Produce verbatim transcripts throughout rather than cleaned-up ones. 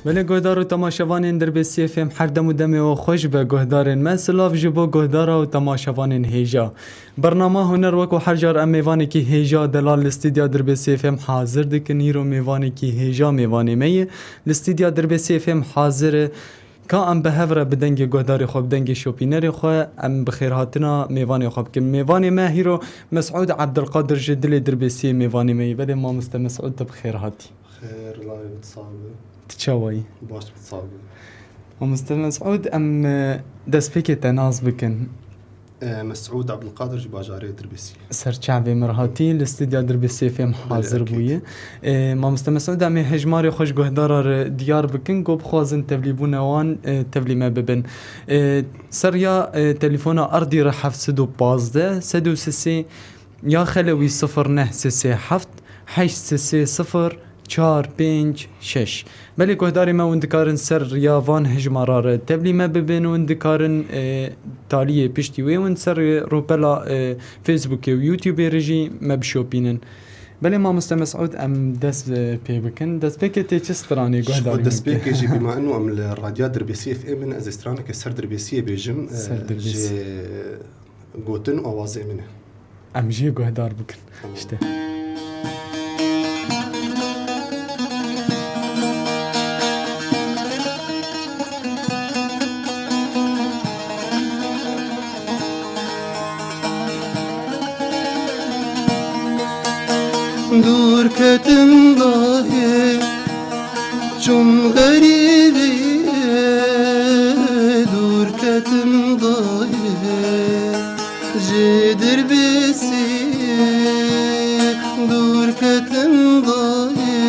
Belê guhdar û temaşevanên Dirbêsiyê F M, her dem û demê we xweş be guhdarên me. Silav ji bo guhdara û temaşevanên hêja. Bernama Huner, wek û her car em mêvanekî hêja delal li stûdya Dirbêsiyê F M hazir dikin. Îro mêvanekî hêja mêvanê me ye. Li stûdya Dirbêsiyê F M hazir e. Ka em bi hev re bi dengê guhdarê xwe, bi dengê şopînerê xwe, em bi xêrhatina mêvanê xwe bikin. Mêvanê me hîro Mesûd Ebdilqadir ji dilê Dirbêsiyê mêvanê me ye. Belê mamoste Mesûd, tu bi xêr hatî. Xêr, layê min, sax be. Tu çawa yî? Baş be, sax be. Mamoste Mesûd, em, e, destpêkê te nas bikin. E, Mesûd Ebdilqadir ji bajarê Dirbêsiyê. Ser çavê min hatî, li stûdya Dirbêsiyê F M hazir bûye. E, mamoste Mesûd, em ê hejmarê xwe ji guhdara re diyar bikin, ku bixwazin tevlîbûna wan, e, tevlî me bibin. E, ser riya, e, telefona erdî re heft sed û pazdeh, sed û sê sê, ya xelewî sifir neh sê sê heft, heşt sê sê sifir, çar pênc şeş. Belê guhdarê me, hûn dikarin ser riya van hejmara re tevlî me bibin, hûn dikarin, e, taliyê piştî wê hûn ser rûpela, e, Facebookê û YouTubeê re jî me bişopînin. Belê mamoste Mesûd, em dest, e, pê bikin. Destpêkê tê çi stranê guhdarê me? Destpêkê jî bîma ino em li radya Dirbêsiyê F M in, ez ê straneke ser Dirbêsiyê bêjim, e, ser Dirbêsiyê. Ji gotin û awazê min e. Em jê guhdar bikin. Tamam. İşte. Dûr ketim dayê, çûm xerîbiyê, dûr ketim dayê. Ji Dirbêsiyê dûr ketim dayê,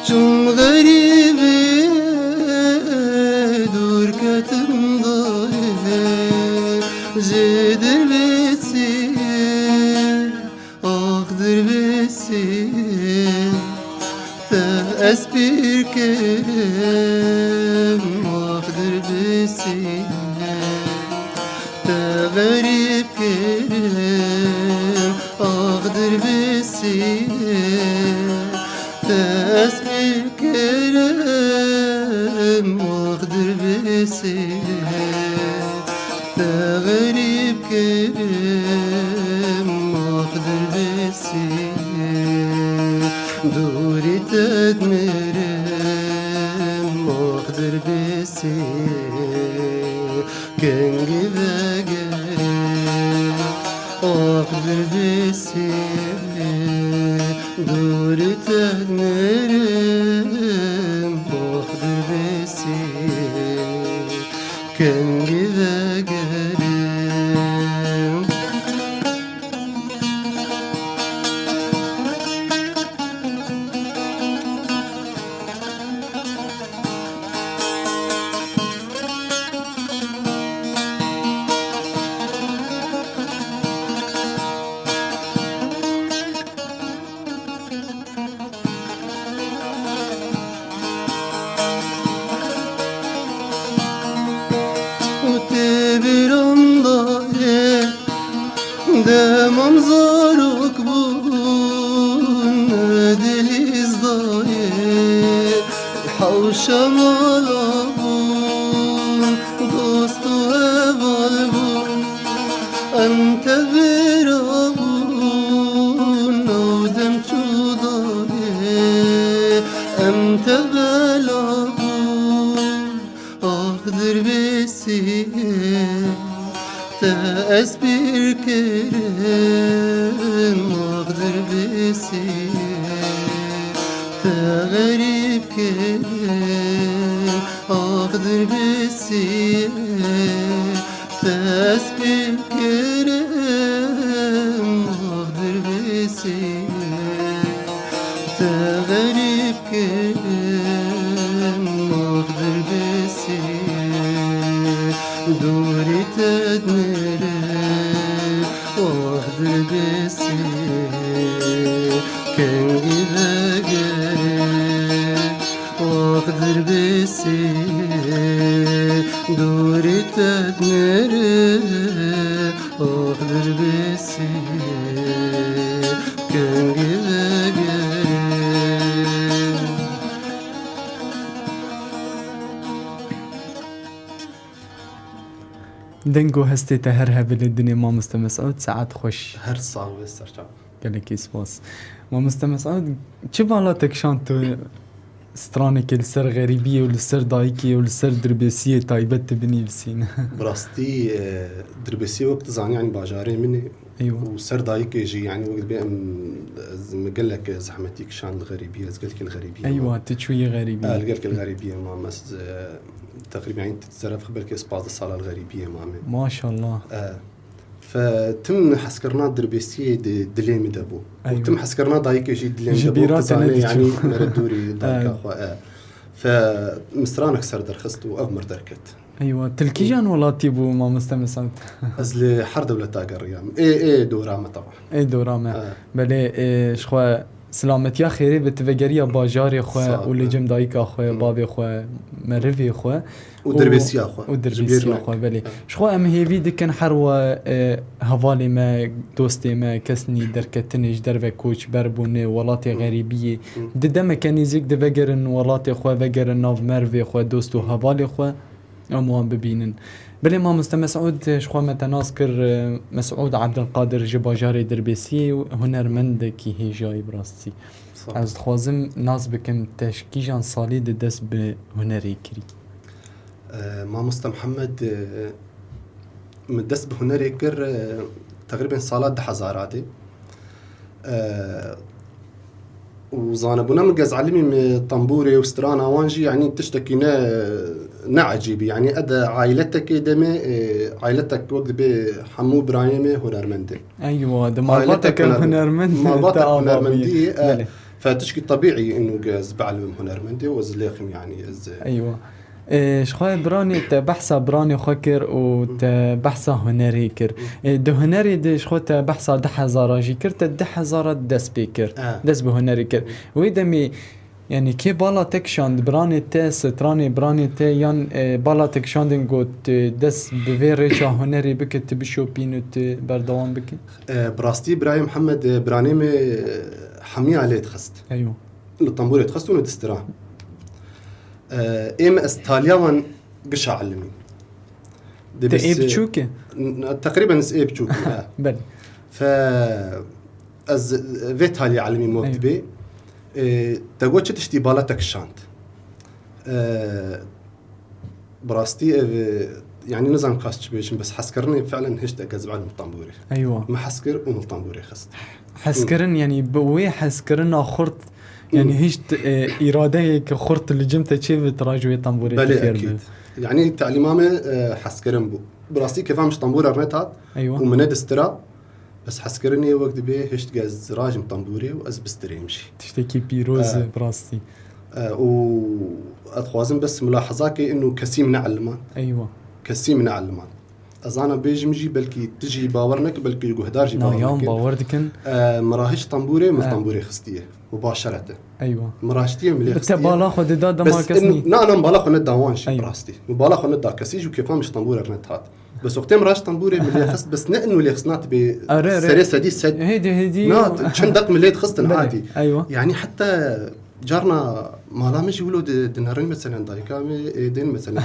çûm xerîbiyê, dûr ketim dayê. Ji Dirbêsiyê, ax Dirbêsiyê, te ez pîr kirim, ax Dirbêsiyê, te xerîb kirim, ax Dirbêsiyê, te ez pîr kirim, ax Dirbêsiyê, te xerîb kirim, ax Dirbêsiyê, dûrî te dimirim, ax Dirbêsiyê, kengî vegerim, ax Dirbêsiyê, dûrî te dimirim, ax Dirbêsiyê, kengî vegerim. Û tê bîran dayê, demam zarok bûn, dilîz dayê, hewşa mala bûn, dost û heval bûn. Em tevera bûn, ew dem çû dayê, em tevela bûn. Ax Dirbêsiyê, te ez pîr kirim, ax Dirbêsiyê, te xerîb kirim, ax Dirbêsiyê. Te ez pîr kirim, ax Dirbêsiyê, te xerîb kirim, ax Dirbêsiyê, dûrî te dimirim, ax Dirbêsiyê, kengî vegerim. Ax Dirbêsiyê, dûrî te dimirim. Ax Dirbêsiyê, kengî vegerim. Deng û hestê te her hebe li dinê, mamoste Mesûd, saet xweş. Her sax be, serçav. Gelekî spas. Mamoste Mesûd, çi bala te kişand tu stranekê li ser xerîbiyê û li ser dayikê û li ser dirbêsiyê taybet tu binivîsî? Bi rastî, e, dirbêsiyê wek tu zanî, yanî bajarê min e. Eywa. Û ser dayikê jî, yanî wek dibê em, ez, min gelek zehmetî kişand li xerîbiyê, ez gelkî li xerîbiyê mam. Eywa, tu çûyî xerîbiyê. E, li gelkî li xerîbiyê mam, ez, e, teqrîben, yanî, zeref belkî ez pazdeh sala li xerîbiyê mame. Maşallah. E, Fe tim hezkirina dirbêsiyê di dilê min de bû. Û Eywa. Tim hezkirina dayikê jî dilê min Ji de bû. Bîra Tu te zanî, nedîçû. Yanî, mere dûrî dayika Eywa. Xwe, e. Fe min stranek ser derxist û ev mir derket. Eywa, tu li kîjan welatî bû, mamoste Mesûd? Ez li her dewleta geriyam. Ê, ê dora me, teba. Ê dora me. E. Belê, ê, ji xwe Silametiya xêrê bi, tu vegeriya bajarê xwe Sağ ol. Û li cem dayika xwe, Hı. Bavê xwe, merivê xwe Û û, dirbêsiya xwe. Û Ji bîr dirbêsiya neke. Xwe, belê. Evet. Ji xwe em hêvî dikin her we, e, hevalê me, dostê me, kesnî derketinê ji derve koçber bûne, welatê Hı. Xerîbiyê. Hı. Di demeke nêzîk di vegerin welatê xwe, vegerin nav merivê xwe, dost û hevalê xwe. Em wan bibînin. Belê mamoste Mesûd, ji xwe me te nas kir, e, Mesûd Ebdilqadir ji bajarê Dirbêsiyê û hunermendekî hêja yî bi rastî. Sağ ol. Ez dixwazim nas bikim, te ji kîjan salî de dest bi hunerê kirî? E, mamoste Mihemed, e, min dest bi hunerê kir, e, teqrîben sala du hezar de. E, û zanebûna min, gez elimî min tembûrê û strana wan jî, yanî tiştekî ne, ne ecîbî. Yanî ede ailetekê de me, e, ailetek wek dibê hemû birayê me hunermend in. Eywa, di malbateke Ailetek huner-, hunermend malbatek te ava hunermendî, bî. E, Belê. Fe tişkî tebîî inu gez belimim hunermendê û ez lêxim, yanî ez, e, Eywa. Ê, ji xwe biranê te behsa biranê xwe kir û Hı. Te behsa hunerê kir. Hı. Ê, di hunerê de ji xwe te behsa du hezara jî kir, te du hezara dest pê kir. E. Dest bi hunerê kir. Hı. Wê demê, yanî kê bala te kişand, biranê te, stranê biranê te yan, e, bala te kişandin got, e, dest bi vê rêça hunerê bike, tu bişopîn û tu berdewam bike? E, bi rastî birayê Mihemed, e, biranê me, e, hemiya lê dixist. Eywa. Li tembûrê dixist û li distira. E, ê me ez taliya wan gişa elimî. Te ê biçûk e? N-, teqrîben ez ê biçûk im, he. Belê. Fe ez vê taliya elimî wek Eywa. Dibê. E, te got çi tiştî bala te kişand. E, bi rastî ev, e, yanî nizanim kas çi bêjim, bes hezkirinê fiilen hişt ez bal min tembûrê. Eywa. Min hez kir û min tembûrê xist. Hezkirin, yanî bi wê hezkirina xurt, yanî Hmm. Hişt, e, îradeyeke xurt li cem te çêbit, raj wê tembûrê Belê, tu fêr ekîd. Bî. Yanî telîma me, e, hezkirin bû. Bi rastî kêfa min ji tembûra re nehat Eywa. Û min nedistira. Bes hezkirinê wek dibê hişt gez rajim tembûrê û ez bistirêm jî. Tiştekî pîroz e, E. Bi rastî. E, û ez dixwazim bes mulahezakê inu kesî min neeliman. Eywa. Kesî min neeliman. Ez ana bêjim jî, belkî tu jî bawer neke, belkî guhdar jî Na, bawer yan neke. Bawer dikin. E, min ra hişt tembûrê, min E. Tembûrê xistiye. Mubaşerete. Eywa. Min ra hiştiye, min lê Bi te xistiye. Bala xwe dida dema Bes kes in-, nî. Na, na, min bala xwe neda wan jî, Eywa. Bi rastî. Min bala xwe neda kesî jî û kêfa min ji tembûra re nehat. Bes wextê min ra hişt tembûrê min lê xist, bes ne inu lê xistina tu bê Are, are. Serê sedî sed. Hêdî, hêdî. Na, çend deq min lê dixistin Belê, adî. Eywa. Yanî heta carna mala min jî wilo di, dinerin meselen dayika min, ê, din meselen.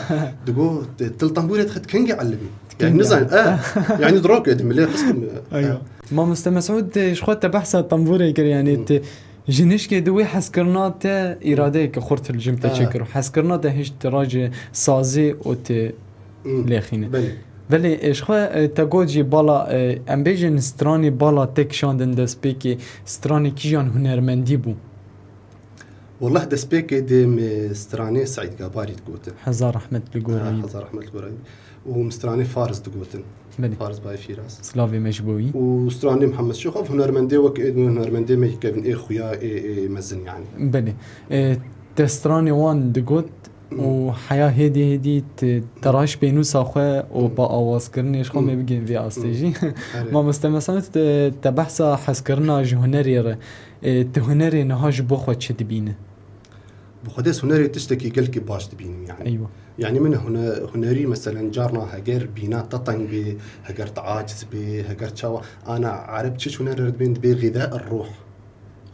Digo, te, til tembûrê dixit kengê elimî. Yanî Kengê. Nizan, e, yanî dirok êdî min lê xistin. Eywa. E. Mamoste Mesûd, ji xwe te behsa tembûrê kir, yanî Hı. Te ji nişkê di wê hezkirina te îradeyeke xurt li cem te Ha. Çêkir. Hezkirina te hişt rajê sazê û te Hmm. Lêxîne. Belê. Belê, e, ji xwe, e, te got jî bala, e, em bêjin stranê bala te kişandin destpêkê, stranê kîjan hunermendî bû? Wallah destpêkê dê me stranê Seîd Gabarî digotin. Hezar rehmet li gorayî. Ha, hezar rehmet li gorayî. Û min stranê Fariz digotin. Belê. Fariz Bayê Fîraz. Silavê me ji bo wî. Û stranê Mihemed Şêx, ev hunermendê wek ê hunermendê me kevin ê xuya ê, ê mezin yanî. Belê. E, te stranê wan digot, û heya hêdî hêdî te, te raj pênûsa xwe û ba awazkirinê ji xwe me bigihên vê astê jî. Erê. Mamoste Mesûd, te, te behsa hezkirina ji hunerê re, e, tu hunerê niha ji bo xwe çi dibîne? Bi Xwedê ez hunerê tiştekî gelkî baş dibînim yanî. Eywa. Yanî min hune-, hunerî meselen carna heger bîna te teng bê, heger te aciz bê, heger çawa, ana ereb çi huner dibên dibê xîde ruh.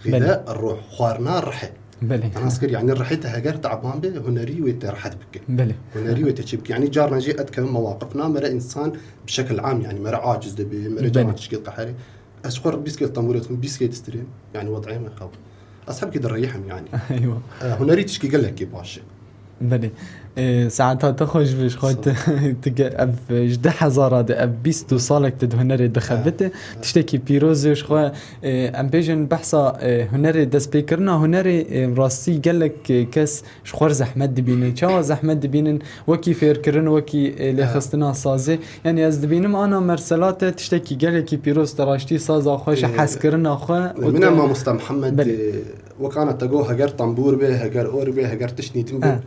Xîde Belê. Ruh, xwarina rihê. Belê. Nas kir, yani rihê te heger te'ban be, hunerî wê te rehet bike. Belê. Hunerî wê te çê bike. Yani carna jî ez dikevim mewaqif na, mere însan bi şekil am, yani mere aciz dibe, mere Belê. Carna tişkê diqeherê. Ez xwe bîst kêl tembûrê dixwim, bîst kêl distirêm. Yani wed'ê me xew. Ez hebkê direyihim yani. Eywa. E, hunerî tişkî gelekî baş e. Belê. E, saeta te xweş be, ji xwe Sağ ol. Te, te ge-, ev ji deh hezara de, ev bîst û salek te di hunerê dixebite. Ha, ha. Tiştekî pîroz e ji xwe. E, em bêjin behsa, e, hunerê, destpêkirina hunerê, e, rastî gelek, e, kes ji xwe re zehmet dibînin. Çawa zehmet dibînin? Wekî fêrkirin, wekî, e, Ha. lêxistina sazê. Yani ez dibînim ana mersela te tiştekî gelekî pîroz, te raştî saza xwe, ji E, hezkirina xwe û Min te a mamosta Mihemed, Belê. E, wek ana te got, heger tembûr be, heger or be, heger tiştî din be. Ha.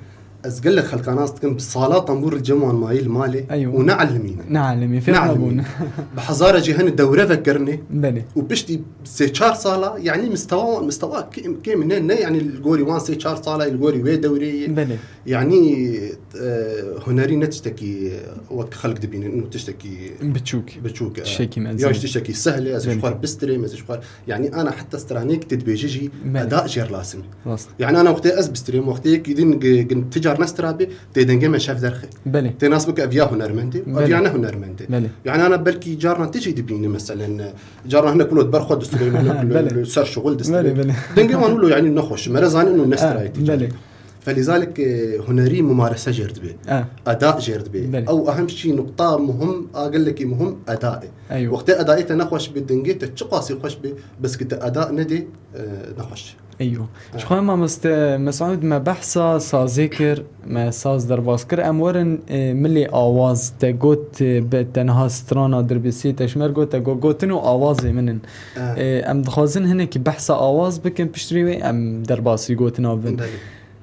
Ez gelek xelkan nas dikim, bi sala tembûr li cem wan mayî li malê Eywa. Û neelimîne. Neelimî, fêr Neelimîne. Nebûne. Bi hezara cî hene dewre vekirinê Belê. Û piştî sê çar sala, yani mistewa wan, mistewa kêm, kêm ne, ne yani li gorî wan sê çar sala, li gorî wê dewreyê. Belê. Yani, e, hunerî ne tiştekî wek xelk dibînin, û tiştekî Biçûk. Biçûk, e. Tiştekî mezin. Ya ji tiştekî sehlê, ez ji Belê. Xwe re bistirêm, ez ji xwe re Yani ana heta straneyek tê dibêje jî Belê. Eda jêr lazim e. Rast. Yani ana wextê ez bistirêm, wextê yekî din gi-, gin ti car nestirabê, tê dengê me şev derxe. Belê. Tê nas bike ev ya hunermend e, ev Belê. Ya ne hunermend e. Belê. Yani ana belkî carna ti jî dibîne meselen, e, carna hinek wilo ber xwe distirê, hinek Belê. Li ser şixul distirê. Belê, belê. Dengê wan wilo yani nexweş, mere zanîn û Ha, nestirayê ti belê. Carê. Felîzalik, e, hunerî mumarese jêr dibe. E. Eda jêr dibe. Belê. Ew ehem jî nuqta muhim, a gelekî muhim eda e. Eywa. Wextê edayê te nexweş be, dengê te çiqasî xweş be, bes ki te eda nedê, e, nexweş. Eywa. E. Ji xwe mamoste Mesûd me behsa sazê kir, me saz derbas kir. Em werin, e, milê awaz. Te got, e, be te niha strana dirbêsiyê te ji me re got, te got, gotin û awazê min in. E. E, em dixwazin hinekî behsa awaz bikin, piştrî wê em derbasî gotina bibin. Belê.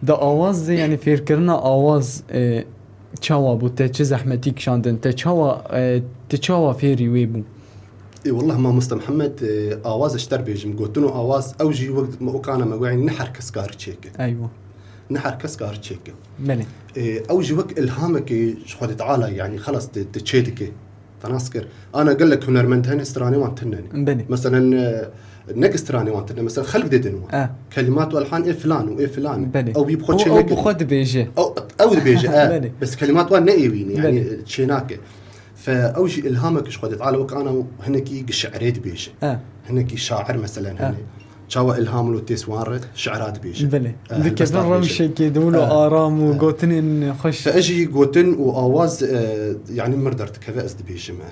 Di awaz de, yani fêrkirina awaz, e, çawa bû? Te çi zehmetî kişandin? Te çawa, e, tu çawa fêrî wê bû? Ê, wallah mamoste Mihemed, e, awaz ji te re bêjim, gotin û awaz, ew jî wek me okana me got, yani ne her kes kar çêke. Eywa. Ne her kes kar çêke. Belê. E, ew jî wek ilhamekê ji Xwedê Teala, yani xelas te, te çê dike. Te nas kir. Ana gelek hunermend hene, stranê wan tune ne. Belê. Meselen, e, ne ki stranê wan tune, meselen xelk dê din wan. E. Kelimat û elhan ê filan û ê filan. Belê. Ew wî bi xwe Û çê ew neke. Bi xwe dibêje. Ew, ew dibêje, e. Belê. Bes kelimat wan ne ê wî ne, yani Belê. Çê nake. Fe ew jî ilhamek ji Xwedê Teala wek ana hinekî gi şi'rê dibêje. E. Hinekî şair meselen E. Hene. Çawa ilham lo tês wan re şi'ra dibêje. Belê. E, Dikeve helbesta dibêje. Rewşekê di wilo E. aram û E. Gotinên xweş. Fe ez jî gotin û awaz, e, yani mir derdikeve ez dibêjim e.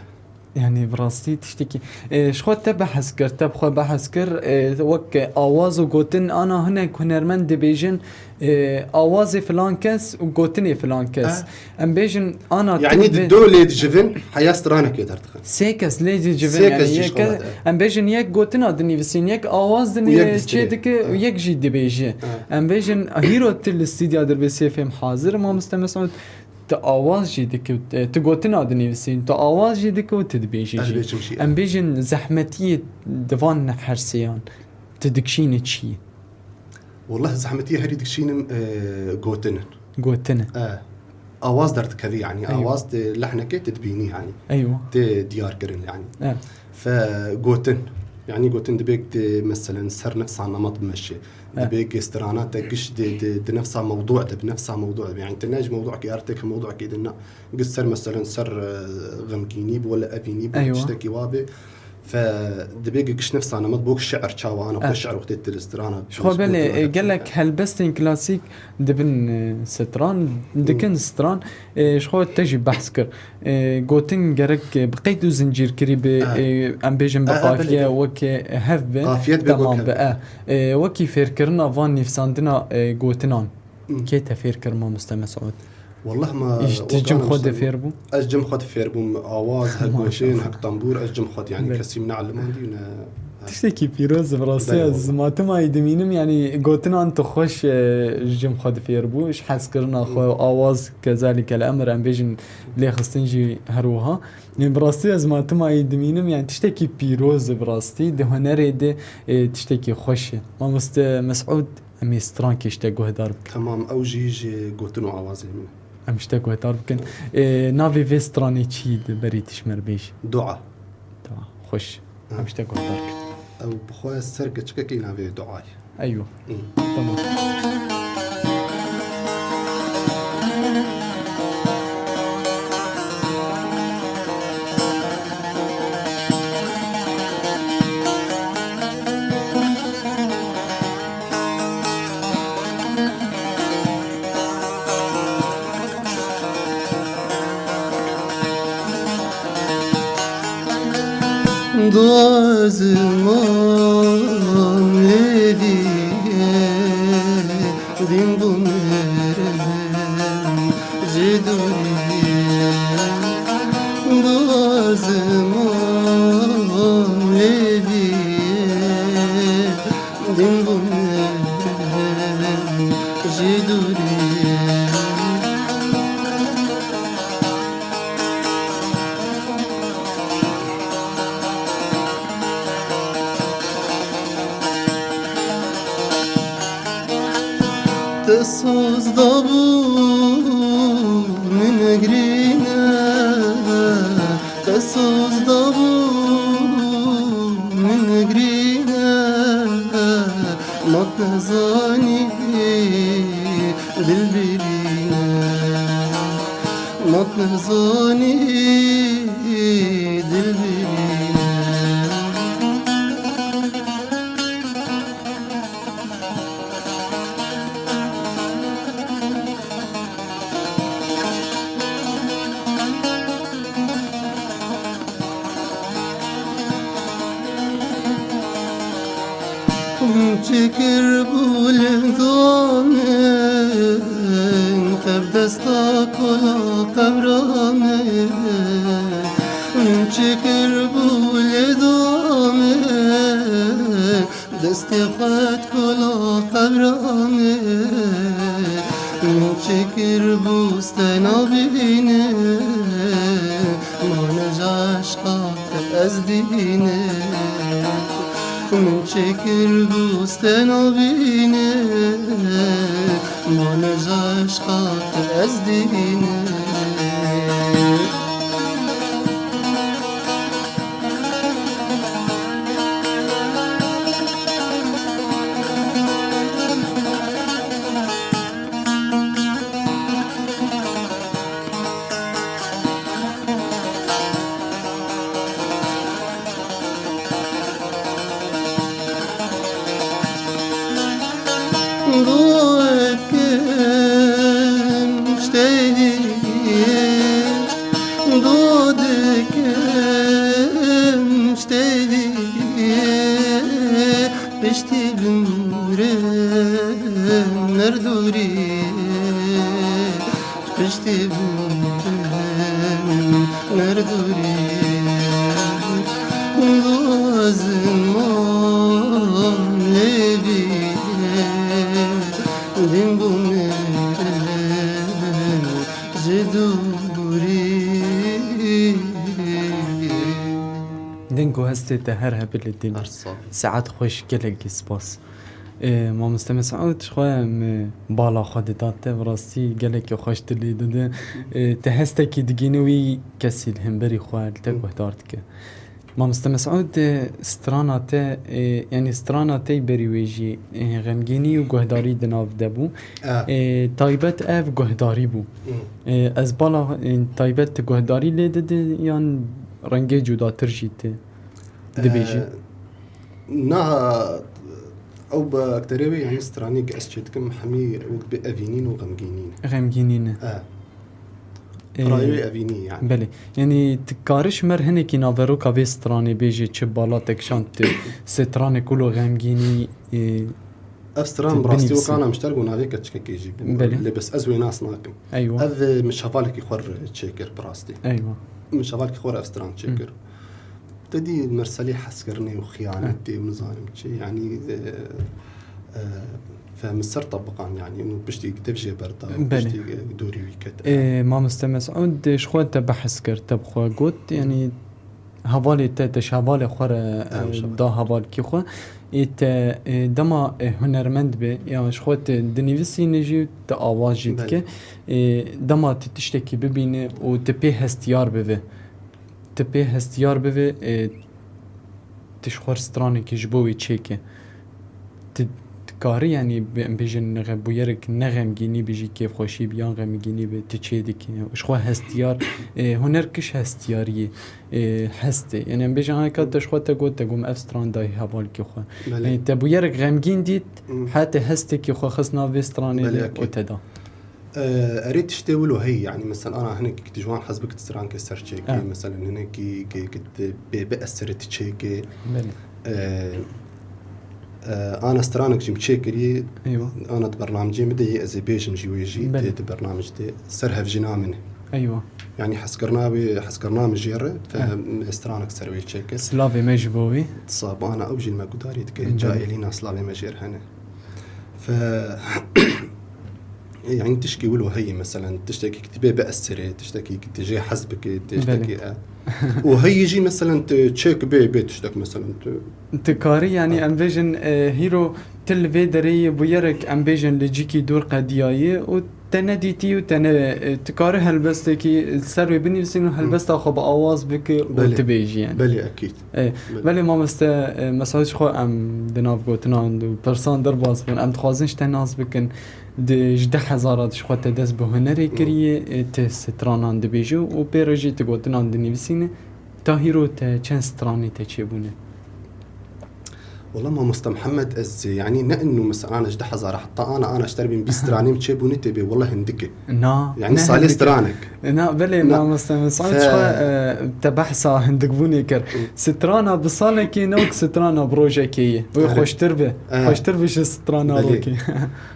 Yani bi rastî tiştekî, e, ji xwe te behs kir, te bi xwe behs kir, e, wek awaz û gotin ana hinek hunermend dibêjin, e, awazê filan kes û gotinê filan kes. E. Em bêjin ana Yani tu di vê do lê dijivin, heya stranekê derdixin. Sê kes lê dijivin, Sê yani kes jî yek, şikayet, e. Em bêjin yek gotina dinivîsin, yek awaz Û yek dinivî-, distire. Çê dike û E. Yek jî dibêje. E. Em bêjin hîro tu li stûdya Dirbêsiyê fêm hazir, mamoste Mesûd, tu awaz jî dike û, e, tu gotina dinivîsî, tu awaz jî dike û tu dibêjî Ez jî. Bêjim jî, Em e. Bêjin zehmetiyê di van her sêyan tu dikişînî çi ye? Wallah zehmetiyê herî dikişînim, e, gotin in. Gotin in. E, awaz derdikevî yani. Eywa. Awaz tê lehnekê tê dibînî yani. Eywa. Tê diyar kirin yani. E. Fe gotin. Yani gotin dibê tê meselen ser nefsa nemet bimeşe. E. Dibê ki strana te giş di, di, di nefsa mewdu de, bi nefsa mewdu de. Yani te ne ji mewdukê her têk mewdukê din na. Giş ser meselen ser, e, xemgînî bi wele evînî bi Eywa. Tiştekî wa be. Fe dibê ki giş nefsa nemet bok şi'r çawa ana xwe E. Şi'r wextê tu li strana Ji xwe belê, e, gelek helbestên klasîk dibin, e, stran, dikin Hmm. stran. E, ji xwe te jî behs kir. E, gotin gerek, e, bi qeyd û zincîrkirî bi, Ha. E, em bêjin bi Ha, ha, qafiye belê, belê. Wekî hev bi, Qafiye dibe temam wek bi, hev. E. E, wekî fêrkirina van nivîsandina, e, gotinan. Hmm. Kê te fêr kir mamoste Mesûd? Wallah ma Ji cim xwe de fêr bû? Ez cim xwe de fêr bûm, awaz, hek Maşallah. Gotin, hek tembûr, ez cim xwe de, yani Belê. Kesî min neelimandî ne. Tiştekî pîroz e, bi rastî Belê, ez wallah. Matima yî dimînim, yani gotinan tu xweş, e, ji cim xwe de fêr bû, ji hezkirina xwe, Hmm. Awaz, kezalîke li emir, em bêjin lêxistin jî her wiha. Bi rastî ez matima yî dimînim, yani tiştekî pîroz e bi rastî, di hunerê de, e, tiştekî xweş e. Mamoste Mesûd, em ê strankê ji te guhdar bikin. Temam, ew jî ji gotin û awazê min. Em ji te guhdar bikin. E, navê vê stranê çi ye, berî tu ji me re bêjî? Dua. Dua, xweş. Ha. Em ji te guhdar bikin. Ew bi xwe ser keçikekî navê Dua ye. Eywa. Hı. Tamam. Dozimon lêvî ye, dîn bû mirin ji dûrî ye. Dozimon lêvî ye, Din bûne ji dûrî. Te soz dabû min girîne. Te soz dabû min girîne, mat nezanî dil birîne, mat nezanî dil birîne. Çikir bû li damin, tev desta kola qevra min. Çikir bû li damin, Destê xwe dikola qebra min, min çêkir bû stena bîne, mane ji eşqa te ez dîne. Min çêkir bû stena bîne, mane ji eşqa te ez dîne. Dua dikim ji te dî, dua dikim ji te dî, piştî bimrim merdûrî. Piştî bûn nerdûrî, dozimon lêvî, din bû mirin ji dûrî. Din ku hestê te her hebe li din. Her sal. Saet xweş, gelekî spas. Ê, Mamoste Mesûd, ji xwe em, ê, bala xwe dida te, bi rastî gelekî xweş tu lê dide. Ê, te hestekî digihîne wî kesî li hemberî xwe li te guhdar dike. Mamoste Mesûd, ê, strana te, ê, yanî strana te yî berî wê jî, ê, xemgînî û guhdarî di nav de bû. Ah. Ê, taybet ev guhdarî bû. Hmm. Ê, ez bala, ê, taybet tu guhdarî lê dide yan rengê cudatir jî tu dibêjî? Ê, Niha ew bi ekterê wê, yanî stranê ku ez çêdikim, hemî wek bi evînîn û xemgînîn. Xemgînî ne. E. Ê, Pirayê wê evînî yani. Belê. Yanî tu karî ji me re hinekî naveroka vê stranê bêjî, çi bala te kişand tu stranê kul û xemgînî, ê, Ev stran tu bi rastî binivîsî. Wek ana mişter ku navê keçikekê jî bû. Belê. Lê bes ez wê nas nakim. Eywa. Ev, e, min ji hevalekî xwe re çêkir bi rastî. Eywa. Min ji hevalekî xwe re ev stran çêkir. Hı. Te dî merselê hezkirinê û xiyanetê û nizanim çi, yanî, e, e, ve min ser tebiqan, yanî, û piştî dev jê berda, û Belê. Piştî, e, dorî wî ket. Ê, Mamoste Mesûd, ji xwe te behs kir, te bi xwe got, yanî, hevalê te, te ji hevalê xwe re, Em, e, ji xwe. Da hevalkî xwe. Ê, te, e, dema, e, hunermend be, ya ji xwe te dinivîsîne jî, te awaz jî Belê. Dike. E, dema tu tiştekî bibîne û tu pê hestiyar bibe, tu pê hestiyar bivî, ê, tu ji xwe re stranekî ji bo wê çêke. Tu, tu Karî, yanî, bi-, em bêjin, xe-, bûyerek ne xemgînî bi jî kêfxweşî bi yan xemgînî bi tu çê dikî. Ji xwe hestiyar, e, huner kiş hestiyariyê, e, hestê. Yanî, em bêjin, heka te ji xwe te got, te got, ev stran dayî hevalkê xwe. Belê. Yanî, te bûyerek xemgîn dît, Hmm. heta hestekî xwe xist nav vê stranê Belê, de û ekîd. te da. E, erê tiştê wilo heyî, yanî, mesela, ana hinekî tu ji wan hez bikit strankê ser çêkê, Ha. mesela, hinekî ki, ki tu bê, bê eserê tu çêkê. Belê. E, e, ana stranek jî min çêkirî, Eywa. ana di bernamecê min de yê ez ê bêjim jî wê jî, Belê. tê di bernamecê de ser hevjîna min e. Eywa. Yanî hezkirina wê, hezkirina min jê re, te Ha. em stranek ser wê çêkir. Silavê me ji bo wî. Sab ana ew jî li me gudarî dike, Belê. caêlîna silavê me jê re hene. Fe, yanî tişkî wilo heyî, meselen, tiştekî ki tu bê bi eserê, tiştekî ki tu jê hez bikî, tiştekî Belê. e. Û heyî jî, meselen, tu çêk bê, bê tiştek, meselen, tu Ti karî, yanî, Ha. em bêjin, e, hîro tu li vê derê yê bûyerek, em bêjin, li cîkî dûr qediyayî û te nedîtî û te ne, e, tu karî helbestekî ser wê binivîsîn û Hı. helbesta xwe bi awaz bike û Belê. tu bêjî, yanî. Belê, ekîd. E, Belê. belê mamoste, e, Mesûd, ji xwe em di nav gotinan û pirsan derbas bûn. Em dixwazin ji te nas bikin. Di, ji deh hezara de ji xwe te dest bi hunerê Hmm. kiriye, e, tu stranan dibêjî û pê re jî tu gotinan dinivîsîne. Ta hîro te çend stranê te çêbûne? Wela mamoste Mihemed, ez, yanî ne inu mesela ana ji deh hezara heta ana, ana ji terbên bîst stranê min çêbûne tê bê, wela hindik e. Na, Yanî ne salê hindik e. stranek. Na, belê Na. mamoste Mesûd, Fe- ji xwe, e, te behsa hindikbûnê kir. Hı. Strana bi salekê ne wek strana bi rojekê ye. Wê Erê. xweştir be. E. Xweştir be ji strana Belê. rokê.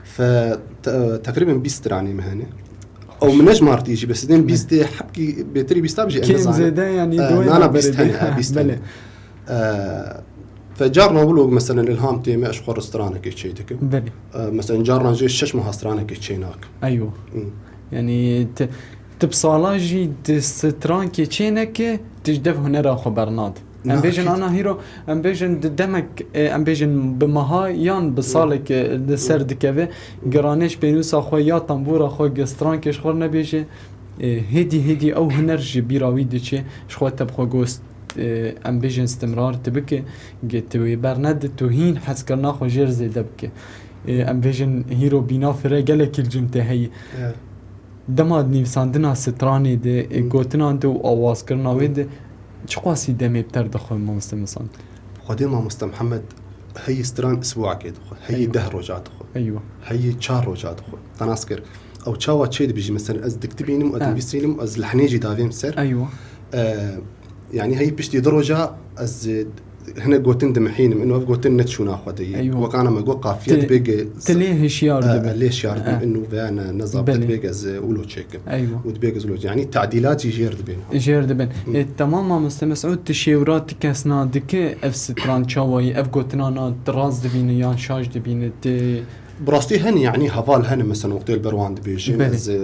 Fe te-, teqrîben bîst stranê min hene. Ew min nejmartî jî, bes dên bîst hebkî bêtirî bîsta bijî, ez Kêm nizanim. zêde, yanî, E, doyê nana nabere bîst bê. hene, e, bîst Belê. hene. E, fe carna wilo, meselen, îlham tê me, ez xwe re stranekê çê dikim. Belê. E, meselen, carna jê şeş meha stranekê çê nakim. Eywa. Hı. Yanî, ti, ti bi sala jî di strankê çê neke, ti ji dev hunera xwe bernade. Em Na, bêjin ekîd. ana hîro, em bêjin di demek, e, em bêjin bi meha yan bi Hı. salek, e, li ser Hı. dikeve, Hı. giranê ji pênûsa xwe ya tembûra xwe, gi strankê ji xwe nebêje, e, hêdî hêdî ew huner ji bîra wî diçe, ji xwe te bi xwe got, e, em bêjin istimrar tu bike, gi tu wê bernede, tu hîn hezkirina xwe jê re zêde bike. E, em bêjin hîro bîna fire gelekî li cem te heye. Evet. Dema nivîsandina stranê de, e, Hı. gotinan de û awazkirina wê Hı. de çiqasî demê bi ter dixwe mamoste Mesûd? Xwedê mamoste Mihemed heyî stran isbuakê dixwe, heyî Eywa. deh roja dixwe, Eywa. heyî çar roja dixwe. Te nas kir. Ew çawa çê dibî jî, mesela ez dik dibînim, ez Ha. dinivîsînim, ez lehnê jî davêm ser. Eywa. E, yanî heyî piştî du roja ez, e, hinek gotin dimihînim, ino ev gotin ne çûna xwe de yê. Eywa. Wek ana me got qafiye Ti-, dibê ge ti lê hişyar e, dibî. lê hişyar dibî, E. ino veya ne, ne zabit Belê. dibê ge ez, e, wilo çêkim. Eywa. Û dibê ge ez wilo, yanî tadîlat jî jêr dibên. Jêr dibin. Hı. E, temam mamoste Mesûd, tu şêwra ti kesna dike ev stran çawa ye, ev gotinana tu rast dibîne yan şaş dibîne, tu Bi rastî hene, yanî heval hene, mesela wextê li ber wan dibêjin, Belê. ez, e,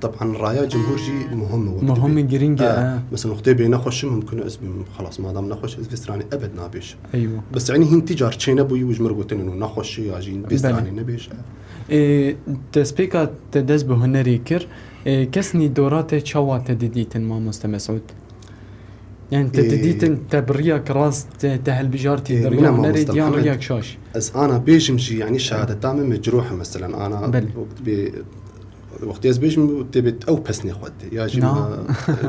Teban raya cumhur jî muhim e wek Muhim e, dibê. giring e, E, e. Mesela wextê bê nexweş e, mumkin e ez bim, xelas, madam nexweş, ez vê stranê ebed nabêjim. Eywa. Bes, yanî hîn ti car çê nebûyî û ji min re gotin ino nexweş e, ya jî vê Belê. stranê nebêje. E, destpêka te dest bi hunerê kir, e, kesnî dora te çawa te didîtin, mamoste Mesûd? Yani te, te Ê, dîtin te bi riyak rast te, te hilbijartî ê, derya mina hunerê mamoste diyan Mihemed, riyak şaş. Ez ana bêjim jî, yani şehadeta min mecruh e, meselen, ana Belê. wek dibê, wextê ez bêjim, tê bê ew pesnê xwe didê. Ya jî Na. ma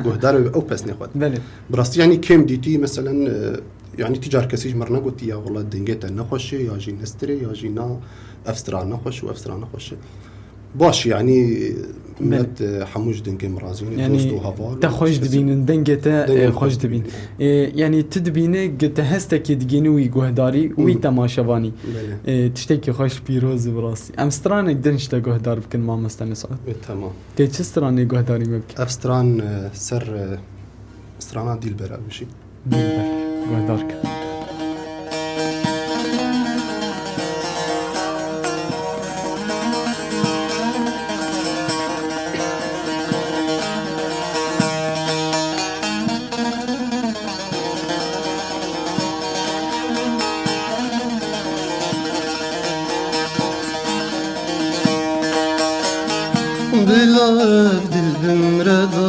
guhdar be ew pesnê xwe didê. Belê. Bi rastî, yani kêm dîtî, meselen, e, yani ti car kesî ji min re negotî, ya wela dengê te nexweş e, ya jî nestirê, ya jî na, ev stira nexweş û ev stira nexweş e. Baş, yani, Belê. millet, e, hemû ji dengê min razî ne, Yani, dost û heval te û xweş kesî dibînin, dengê te, dengê e, min xweş xweş dibîn. dibînin. E, yani, tu dibîne, gi-, te hestekê digînî wî guhdarî, wî Hı. temaşevanî. Belê. E, tiştekî xweş pîroz û bi rastî. Em stranek din ji te guhdar bikin, mamoste Mesûd. E, tamam. Te çi stranê guhdarî me bike? Ev stran, e, ser, e, strana Dîlber e, bijî. Dilber, guhdarke. Bila ev dil bimre da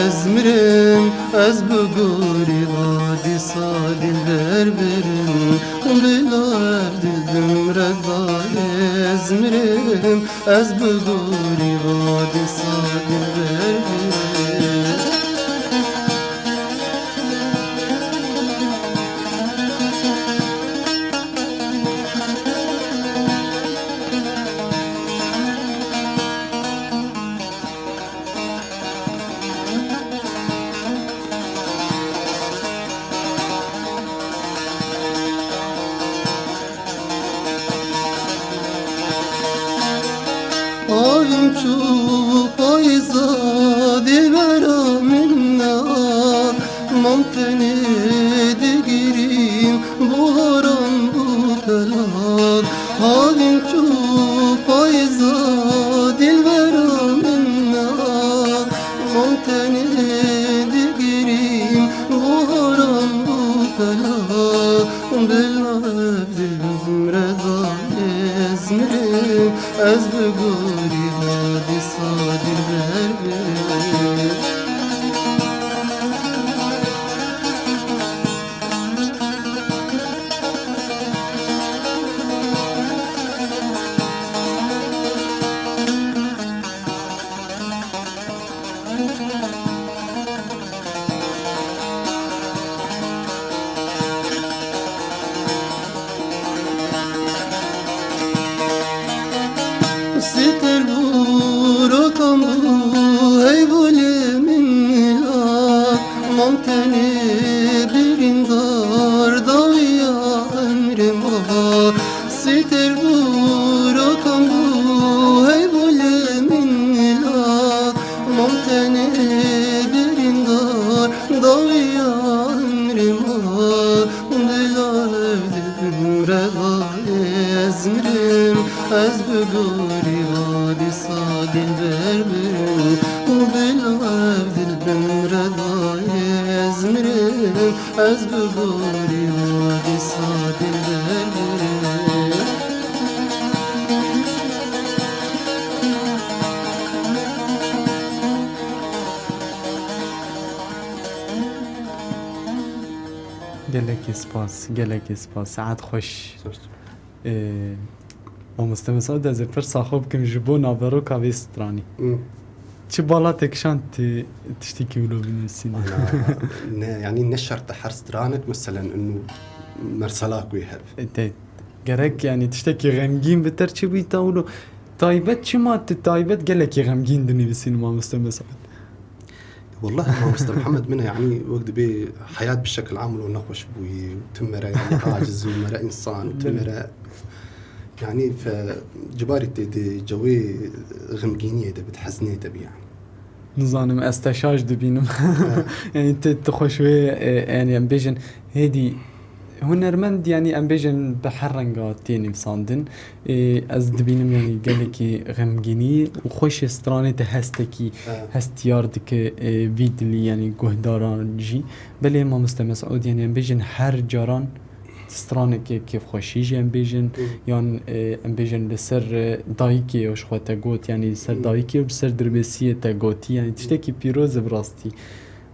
ez mirim, ez bi gorî va dîsa dilber birim. Bila ev dil Dimre da ez mirim, ez bi gorî va dîsa dilber bim. Avim çû payîza dîlbera min ne, mam tenê digirîm, boran bû pelad. Avim çû payîza dîlbera min ne, mam tenê digirîm, boran bû pelad. Bila ev dimre da ez mirim, ez bi gorî va dîsa dilber bim. Siter bû, rotan bû, heyvolê min îla, mam tenê birîndar dawiya emrê ma. Siter bû, rotan bû, heyvolê min îla, mam tenê birîndar dawiya emrê ma. Bila ev dimre da ez mirim, ez bi gorî va dîsa dilber bim. Bila ev dimre da ez mirim, ez bi gorî va dîsa dilber bim. Gelekî spas, gelekî spas. Saet xweş. Spas. Ee, Mamoste Mesut, ez ê pirsa xwe bikim ji bo naveroka vê stranî. Hmm. Çi bala te kişand tu tiştekî wilo binivîsînî? Ana, ne, yanî ne şert e her stranek, meselen, inu mersela ku hebe. E, te, gerek, yanî, tiştekî xemgîn bi te re çi bî ta wilo? Taybet çima tu taybet gelekî xemgîn dinivîsînî, Mamoste Mesut? Wellahî, Mamoste Mihemed min e, yanî, wek dibê heyat bi şekil am wilo nexweş bûyî û tim mere, yanî, aciz û mere însan û tim Belê. mere, yanî, fe, cibarî tê di cewê xemgîniyê de bi, di heznê de bi, yanî. Nizanim, ez te şaş dibînim. Ha. Yanî, tu, tu xweş wê, e, yanî, em bêjin, hêdî hunermend, yanî, em bêjin, bi her renga tê nivîsandin. Ê, ez dibînim, yanî, gelekî xemgînî û xweşê stranê te hestekî, Ha. hestiyar dike, ê, vî dilî, yanî, guhdaran jî. Belê, Mamoste Mesûd, yanî, em bêjin, her caran stranekê kêfxweşî jî em bêjin, Hı. yan, ê, em bêjin, li ser, e, dayikê, ji xwe te got, yanî, li ser Hı. dayikê û li ser dirbêsiyê te gotî, yanî, tiştekî pîroz e bi rastî.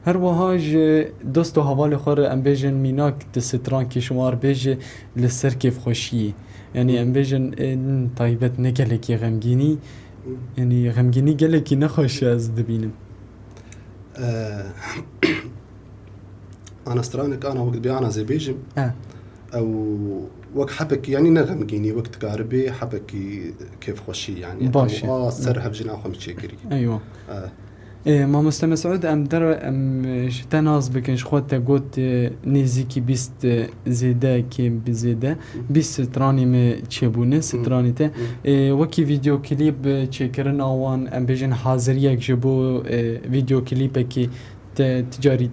Her wiha ji dost û hevalê xwe re em bêjin mînak di strankê şima re bêje li ser kêfxweşiyê. Yanî Hı. em bêjin, ê, n-, taybet ne gelekî xemgînî. Hı. Yanî xemgînî gelekî nexweş e ez dibînim. Eee, ana stranek ana wek dibê ana zê bêjim. He. Ew wek hebekî, yanî ne xemgînî, wek dikaribê hebekî kêfxweşî, yanî. Baş e. Ew a ser Hı. hevjina xwe min çêkirî. Eywa. Eee. Ê, Mamoste Mesûd, em der, em, ji te nas bikin, ji xwe te got, e, nêzîkî bîst, e, zêde, kêm bi zêde, Hı. bîst stranî me çêbûne, Hı. stranî te. Hı. Ê, wekî vîdeoklîp, e, çêkirina wan, em bêjin haziriyek ji bo, e, vîdeoklîpekî te ticarî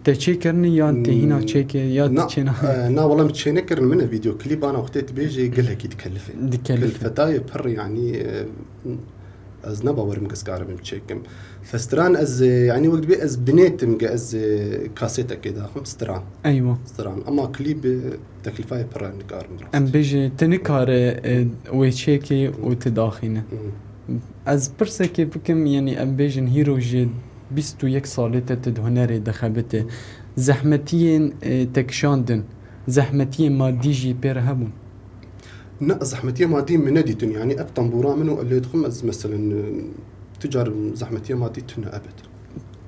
te çêkirinî yan te hîna Hmm, çêke ya tu na, çêna? E, na, wela min çênekirin, min e vîdeoklîp ana xwe tê dibêjê gelekî dikelife. Dikelife. Kilfetayê pir, yanî, e, ez ne bawerim ke ez karibim çêkim. Festran ez, e, yanî wek dibê ez binêtim ke ez, e, kasetekê daxim stran. Eywa. Stran. Ama klîp, e, teklifayê pir e nikarim rast. Em bêje tu nikare, e, wê çêkê û tu daxîne. Hmm. Ez pirsekê bikim, yanî em bêjin hîro ji bîst û yek salê te tu di hunerê dixebite. Zehmetiyên, e, te kişandin, zehmetiyên madî jî pê re hebûn? Ne, zehmetiya madî min nedîtin. Yanî ev tembûra min û lê dixwim ez, meselen, e, tu car zehmetiya madî tune ebed.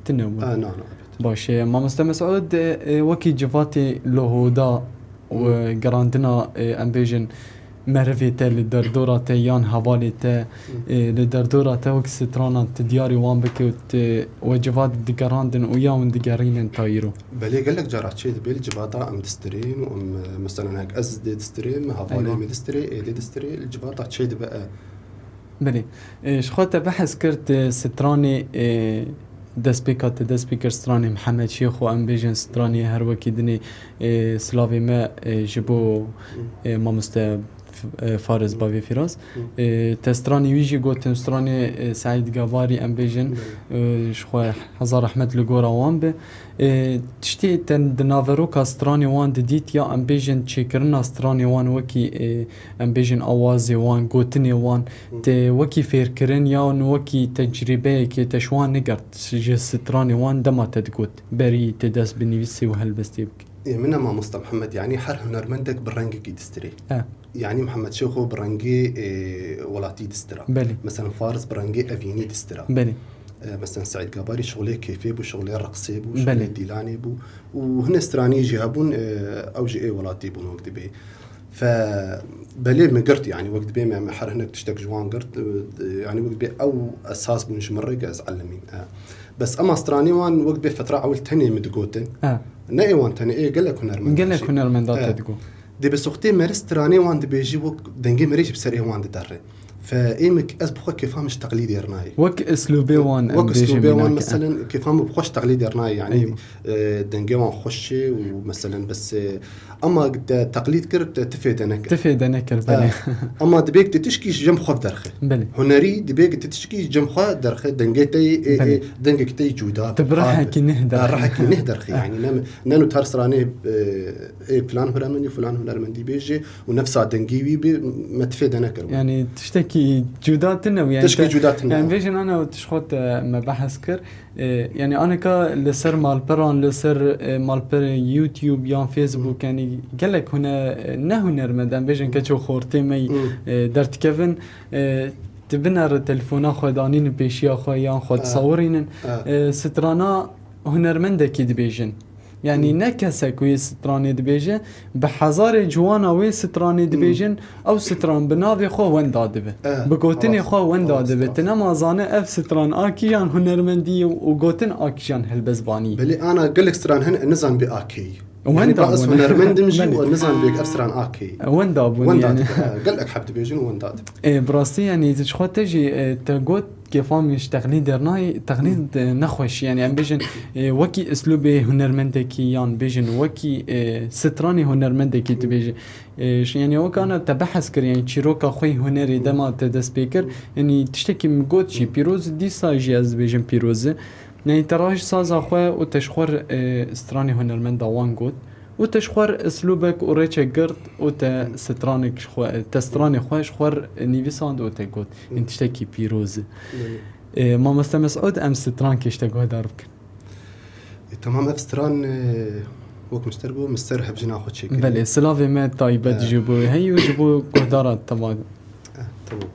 Tune bû. E, na, na, ebed. Baş e. Mamoste Mesûd, e, wekî civatê lohoda û, hmm, gerandina, e, em bêjin, merivê te li derdora te yan hevalê te, hmm, e, li derdora te wek stranan tu diyarî wan bike û tu we civat digerandin û ya hûn digerînin ta îro? Belê, gelek cara çê dibe li civata em distirên û em, e, meselen, hek ez dê distirêm, hevalê, eywa, min distirê, ê dê distirê, li civata çê dibe, e. Belê. E, ji xwe te behs kir, tu stranê, e, destpêka te dest pê kir stranê Mihemed Şêxo, em bêjin stranê her wekî dinê, e, silavê me, e, ji bo, e, mamoste F-, e, Faris Bavê Firas. E, te stranê wî jî gotin, stranê, e, Seîd Gabarî, em bêjin, e, ji xwe hezar rehmet li gora wan be. E, tiştê te di naveroka stranê wan didît ya em bêjin çêkirina stranê wan wekî, e, em bêjin awazê wan, gotinê wan, te wekî fêrkirin yan wekî tecrîbeyekê te ji wan nigirt, ji stranê wan dema te digot, berî tê dest bi nivîsê û helbestê bikî? Ê, min e mamosta Mihemed, yanî her hunermendek bi rengekî distirê. He. Yanî Mihemed Şêxo bi rengê, ê, welatî distira. Belê. Mesela Faris bi rengê evînî distira. Belê. E, mesela Seîd Gabarî şixulê kêfê bû, şixulê reqsê bû, şixulê, belê, dîlanê bû. Û hinek stranî jî hebûn, e, ew jî ê welatî bûn wek dibê. Fe, belê min girt, yanî wek dibê me, me her hinek tiştek ji wan girt, e, yanî wek dibê ew esas bûn ji min re ke ez elimîm. E. Bes ema stranê wan wek dibê fetra ewil tenê min digotin. E. Ne ê wan tenê, ê gelek hunermenda jî. Gelek hunermenda, e, te digot. Dê bi soxtê meriv stranê wan dibêjî, wek dengê meriv jî bi ser ê wan diderre. Fe ê min, ez bi xwe kêfa min ji teqlîdê re nayê. Wek eslûbê wan, wek em bêjin eslûbê wan, mînak, e, meselen, kêfa min bi xwe ji teqlîdê re nayê, yanî, eywa, e, dengê wan xweş e û meselen bes, e, ama te teqlîd kir, te, ti fêde nekir. Ti fêde nekir, belê. E, ama dibê tu tişkî ji cem xwe derxe. Belê. Hunerî dibê tu tişkî ji cem xwe derxe, dengê te yê, ê, belê, ê, dengek te yê cuda. Tu bi rehekî neh derxe. Ha, rehekî neh derxe, ha, yanî ne, ne nu tar stranê, e, ê filan hunermendî, filan hunermendî bêje û nefsa dengî wî bê, me ti fêde nekir. Yanî tiştekî cuda tune bû, yanî tişkî te, cuda tune, yanî bêjin ana tişt xwe te me behs kir. E, yanî anika li ser malperan, li ser, e, malperên YouTube yan Facebook, hı, yanî gelek hune-, ne hunermend, em bêjin, hı, keço xortê me, hı, e, derdikevin. E, tu binere telefona xwe danînin pêşiya xwe yan xwe, ha, disawirînin. Ha. E, strana hunermendekî dibêjin. Yanî, hmm, ne kesek wê stranê dibêje, bi hezarê ciwana wê stranê, hmm, dibêjin, ew stran bi navê xwe wenda dibe. Eh, bi gotinê xwe wenda dibe. Rast, rast. Tu nema zane ev stran a kîjan hunermendî ye û gotin a kîjan helbestvanî. Belê, ana gelek stran hene, nizan bê a kê yî. Wenda bûn. Yanî, ba ez hunermendim jî, belê, û nizan bê ev stran a kê yî. Wenda bûn, wenda dibe, eh, gelek heb dibêjin û wenda dibe. E, bi rastî, yanî, ji xwe te jî, e, te got, kêfa min ji teqlîdê re nayê, teqlîd, e, nexweş. Yanî em bêjin, e, wekî eslûbê hunermendekî yan bêjin wekî, e, stranê hunermendekî dibêje. E, ş-, yanî wek ana te behs kir, yanî çîroka xwe yê hunerê dema te dest pê kir, yanî tiştekî min got jî, pîroz, dîsa jî ez dibêjim pîroz e. Yanî te raj saza xwe û te ji xwe re, e, stranê hunermenda wan got. Û te ji xwe re eslûbek û rêçek girt û te, hmm, stranek ji xwe, te stranê xwe ji xwe re nivîsand û te got, hmm, hîn tiştekî pîroz e. Belê. E, Mamoste Mesûd, em strankê ji te guhdar bikin. E, temam, ev stran, e, wek min ji te re got, min ser hevjina xwe çêkiriye. Belê, silavê me taybet, e, ji bo heyî û ji bo guhdara temam. E, temam.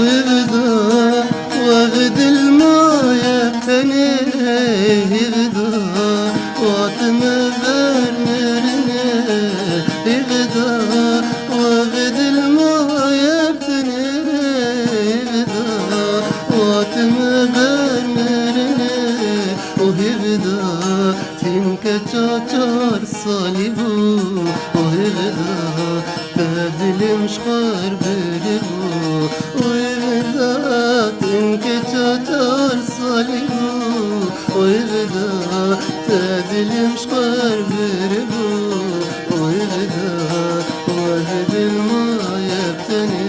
Hêvida, we bi dil maye tenê, hêvida, we tim ber mirinê, hêvida, we bi dil maye tenê, hêvida, we tim ber mirinê, û hêvida, Tînke ça çar salî bû, û hêvida te dilê min ji xwe re biribû, û hêvida tînke ça çar salî bû, û hêvida te dilê min ji xwe re biribû, û hêvida we bi dil maye bi tenê.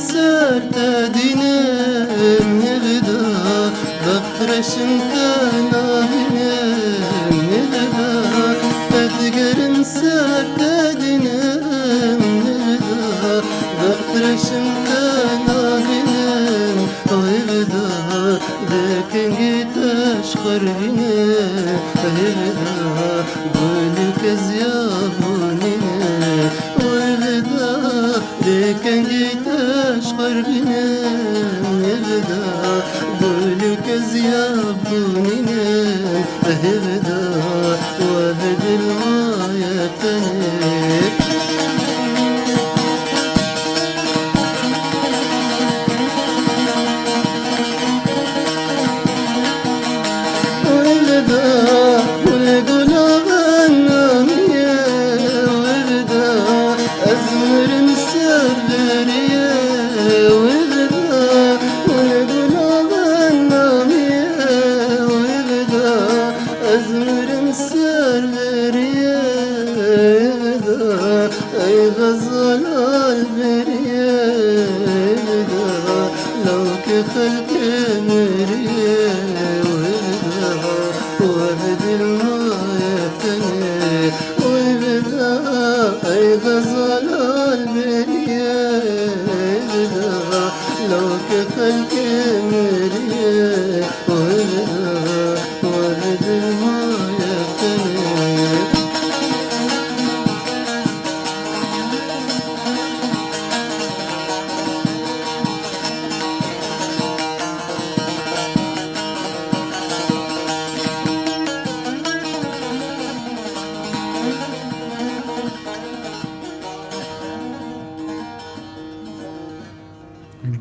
Ser te dînim hêvida, bextreşim te nabînim hêvida, te digerim ser te dînim hêvida, bextreşim te nabînim hêvida, dê kengî te ji xwe re bînim hêvida, gul û keziyabûnî hêvida. Lê kengî te ji xwe re bînim hêvida, gul û keziyabûnî hêvida, we bi dil maye tenê. Wêvida, gulê gula bennamiyê, wêvida, ez mirim ser veriyê, wêvida, gulê gula bennamiyê, wêvida, ez mirim ser veriyê, wêvida. Ey xezal alberiyê vida, lawkê xelkê miriyê vida, we bi dil maye tenê vida. Ey xezal alberiyê vida, lawkê xelkê miriyê vida, we bi dil maye tenê.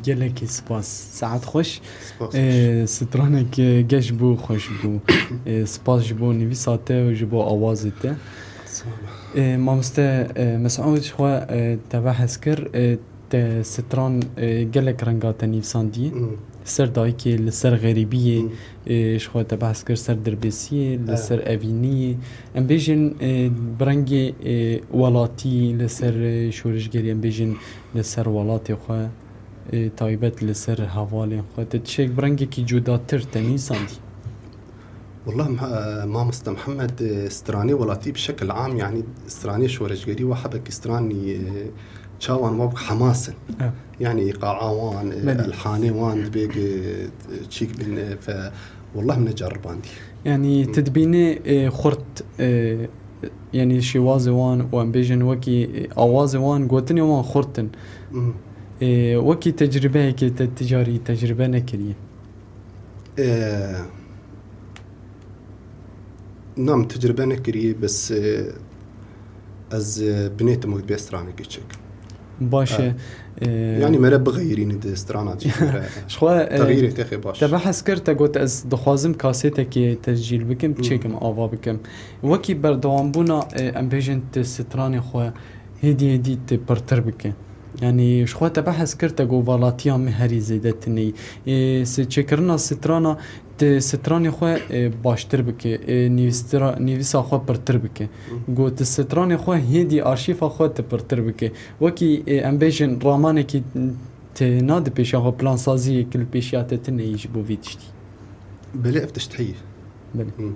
Gelekî spas. Saet xweş. Spas. Ee, stranek, e, geş bû, xweş bû. Ee, spas ji bo nivîsa te û ji bo awazê te. Sağ ol. Ee, mamoste, e, Mesûd, ji xwe, e, te behs kir, e, te stran, e, gelek renga te nivîsandiye. Hmm. Li ser dayikê, li ser xerîbiyê, Hmm. e, ji xwe te behs kir, ser dirbêsiyê, li Evet. ser evîniyê. Em bêjin, e, bi rengê, e, welatî, li ser, e, şorişgerî, em bêjin li ser welatê xwe, e, taybet li ser hevalên xwe. Te tiştek bi rengekî cudatir te nivîsandî? Wallah, mha-, mamoste Mihemed, e, stranê welatî bi şekil am, yanî stranê şoreşgerî we hebekî stranî, e, çawan we bi hemas in. Evet. Yanî îqaa wan, e, Belê. elhanê wan dibê, e, çîk bin, e, fe, wallah min neceribandî. Yanî Hmm. tu dibînî, e, xurt, e, yanî şêwazê wan û em bêjin wekî, e, awazê wan, gotinê wan xurt in. Hmm. E, wekî tecrübeyekê te ti carî tecrübe nekiriye? Ee, na, min tecrübe nekiriye, bes, e, ez, e, binêtim wek bê stranekê çêkim. Baş e. Ha. Ee, Yanî mere bixeyirîne di strana jî mere. Ji xwe, e, Texyîrê têxê baş. Te behs kir, te got, ez dixwazim kasêtekê tescîl bikim, Hmm. çêkim, ava bikim. Wekî berdewambûna, e, em bêjin tu stranê xwe hêdî hêdî tu pirtir bike. Yanî ji xwe te behs kir, te got valatiya min herî zêde tune ye. Ê, se-, çêkirina strana, tu stranê xwe, ê, baştir bike, ê, nivîstira-, nivîsa xwe pirtir bike. Hı. Got tu stranê xwe hêdî arşîfa xwe tu pirtir bike. Wekî, ê, em bêjin ramanekî têna di pêşiya xwe, plansaziyekî li pêşiya te tune ye ji bo vî tiştî. Belê ev tişt heye. Belê. Hı.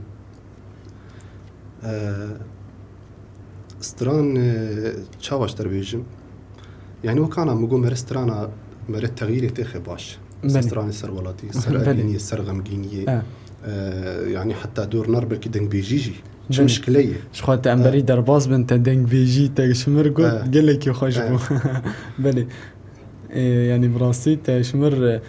Ee, stran, e, çawa ji te re bêjim? Yanî wekana min got mere strana, mere texyîrê têxe baş. Belê. Stranê ser welatî, ser Belê. evîniyê, ser xemgîniyê. Evet. Ee, yanî heta dor ner belkî dengbêjî jî. Çi Belê. mişkile ye? Ji xwe te em Ee, berî derbas bin, te dengbêjî, te ji mir got, Ee, gelekî xweş ee. bû. Belê. Ê, yanî bi rastî te ji mir,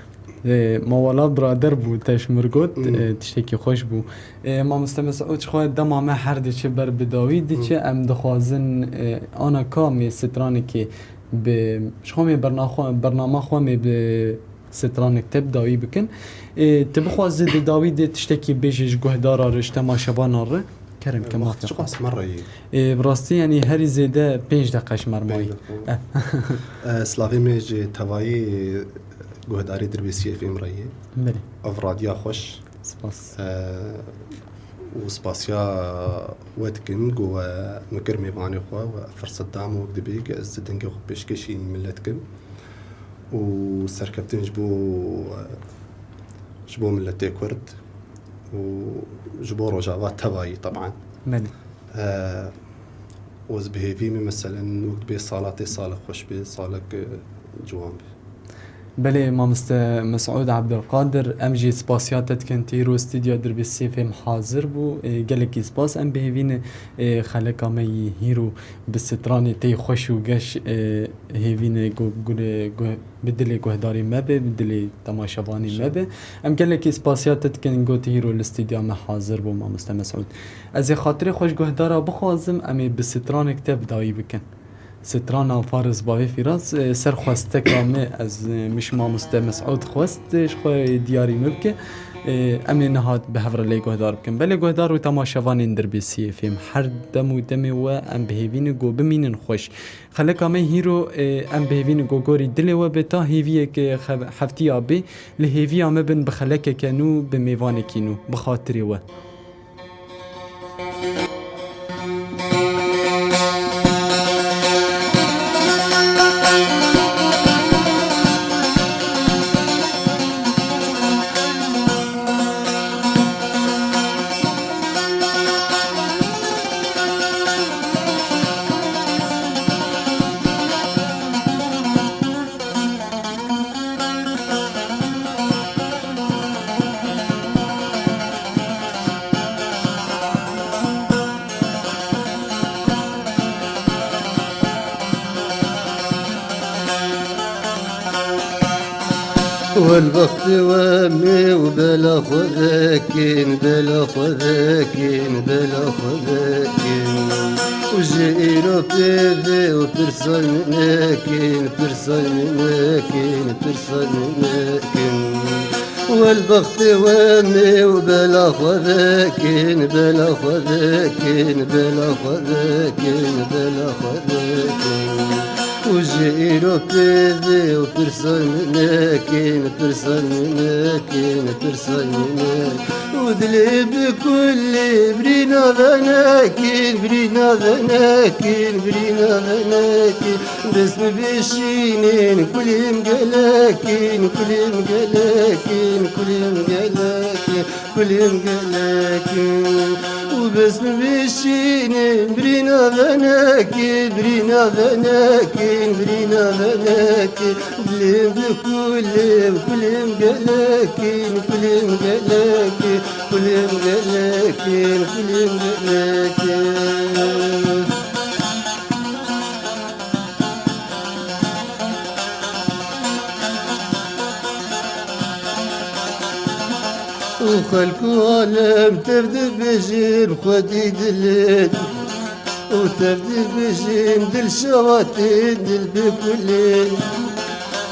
ê, mawala birader bû, te ji mir got, Hmm. ê, tiştekî xweş bû. Ê, mamoste Mesûd, ji xwe dema me her diçe ber bi dawî diçe, Hmm. em dixwazin, ê, ana ka mê stranekê bi, ji xwe mê berna-, xwe, bernama xwe mê bi stranek te bi dawî bikin. Ê, tu bixwazî di dawî de tiştekî bêjî ji guhdara re, ji temaşevana re? Kerem ke, Wext mafê xwe. çiqas me re yê. Ê, bi rastî, yanî herî zêde pênc deqe ji me re Pênc mayî. deqe. Eh. Eh, slavê me ji tevayê guhdarê Dirbêsiyê F M re yê. Belê. Ev radiya xweş. Spas. Eh, û spasiya we dikim, ku we min kir mêvanê xwe, we firset da min wek dibê, ke ez dengê xwe pêşkêşî milet kim. û serkeftin ji bo, ji bo miletê Kurd û ji bo Rojava tevayî teban. Belê. E, û ez bi hêvî me, meselen, wek bê sala tê salek xweş bê, salek, e, ciwan bê. Belê, mamoste Mesûd Ebdulqadir, em jî spasiya te dikin, tu îro stûdyo Dirbêsiyê fêm hazir bû. E, gelekî spas. Em bi hêvî ne, e, xeleka me yî hîro bi stranê tê xweş û geş, e, hêvî ne go-, gule-, go-, bi dilê guhdarê me be, bi dilê temaşevanê me be. Em gelekî spasiya te dikin, got hîro li stûdya me hazir bû, mamoste Mesûd. Ez ê xatirê xwe ji guhdara bixwazim, em ê bi stranek te bi dawî bikin. Strana Faris Bavê Fîraz, e, ser xwesteka me, ez, e, min ji mamoste Mesûd xwest, e, ji xwe diyarî me bike. E, em ê niha bi hev re lê guhdar bikin. Belê guhdar û temaşevanên Dirbêsiyê fêm, her dem û demê we em bi hêvî ne go bimînin xweş. Xeleka me hîro, e, em bi hêvî ne go gorî dilê we be, ta hêviyeke xev-, heftiya bê, li hêviya me bin bi xelekeke nû, bi mêvanekî nû, bi xatirê we. Welbextê we mê û bela xwe vekên, bela xwe vekên, bela xwe vekên. Û ji îro pê vê û pirsa min nekin, pirsa min nekin, pirsa min nekin. Welbextê we mê û bela xwe vekên, bela xwe vekên, bela xwe vekên, bela xwe vekên. Û ji îro pê vê û pirsa min nekin, pirsa min nekin, pirsa min nekin. Û dilê bi kulî birîna venekin, birîna venekin, birîna venekin. Dest bi bêşînin kulîm gelekin, kulîm gelekin, kulîm gelekin, kulîm gelekin. Û dest bi bêşînin birîna venekin, birîna venekin, birîna venekin. Kulîm bi kulîm, kulîm gelekin, kulîm gelekin, kulîm gelekin, kulîm gelekin. Û xelk û alem tev dibêjin xwedî dilê. Û tev dibêjin dil şewatê dil bi kulê.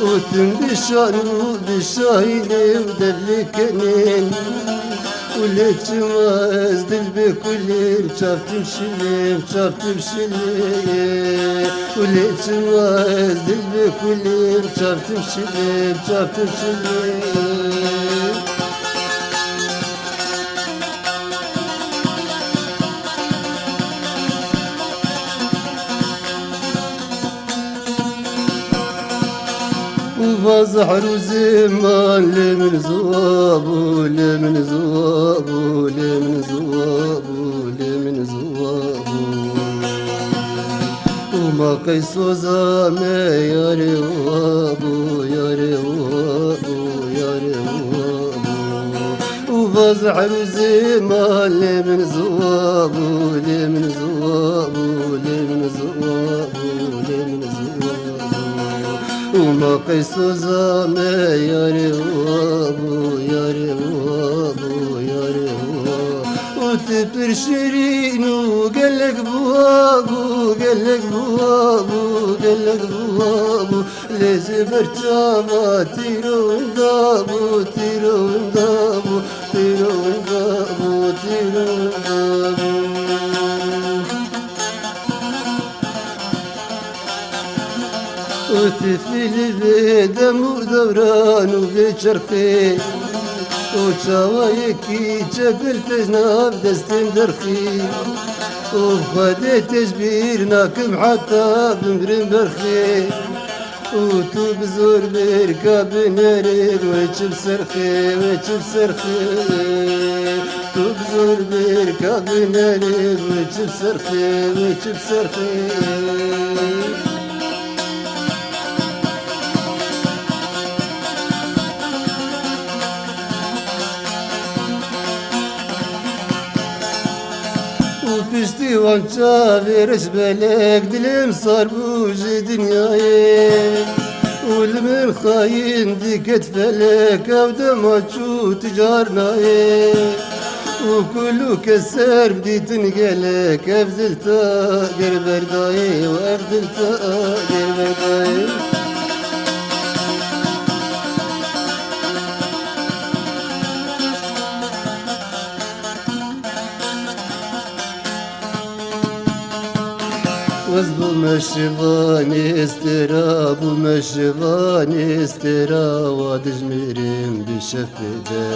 Û tim bi şan û bi şahînê û devlê kenê. Û lê çima ez dil bi kulê, çav tim şilê, çav tim şilê. Û lê çima ez dil bi kulê, çav tim şilê, çav tim şilê. Û va zehr û ziman lê min ziwa bû, lê min ziwa bû, lê min ziwa bû, lê min ziwa bû. Û ma qey soza me yarê wa bû, yarê wa bû, yarê wa bû. Û va zehr û ziman lê min ziwa bû, lê min ziwa bû, lê min ziwa bû, lê min ziwa bû. Û ma qey soza me yarê wa bû, yarê wa bû, yarê wa. Û tu pir şirîn û gelek biwa bû, gelek biwa bû, gelek biwa bû. Lê ji ber çava tîro winda bû, tîro winda bû, tîro winda bû, tîro winda bû. Û tifî li vê dem û dewran û vê çerxê û çawayekî çepil têj nav destên derxî û Xwedê têj bîr nakim heta bimrim berxê. û tu bi zor bir ka binerin, wê çi bi ser xê, wê çi bi ser xê. Tu bi zor bir ka binerin, wê çi bi ser xê, wê çi bi ser xê. Û piştî wan çavê reş belek, dilê min sar bû ji dinyayê. Û li min xayîn diket felek, ew dema çû tu car nayê. Û kul û keser dîtin gelek, ev dil te ger berdayê û ev dil te ger berdayê. Wez bûme şivanê stêra, bûme şivanê stêra, wa dijmirin bi şef bêde.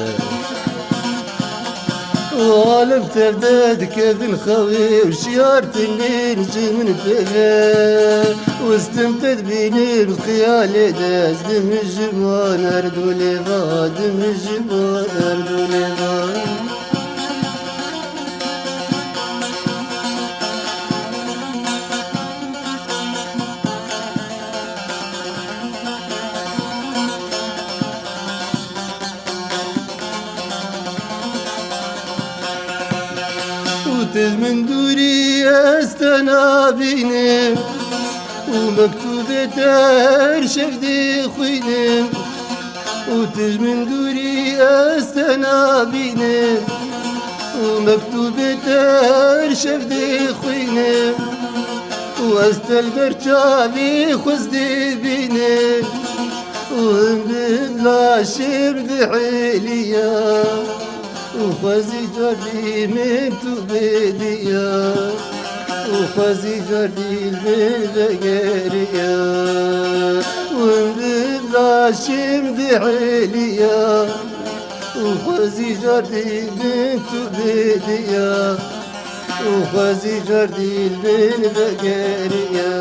Û alem tev de dikevin xewê û şiyar tinin ji min pê ve. Û stim te dibînim xiyalê de, ez dimijim wan her du lêva, dimijim wan her du lêva. Û tu ji min dûrî ez te nabînim, û mektûbê te her şev dixwînim. Û tu ji min dûrî ez te nabînim, û mektûbê te her şev dixwînim. Û ez te li ber çavê xwe dibînim, û hindim laşê min dihêliya. Û xwezî car dî min tu bêdiya, û xwezî car dî li min vegeriya. Û hindim laşê min dihêliya, û xwezî car dî min tu bêdiya, û xwezî car dî li min vegeriya.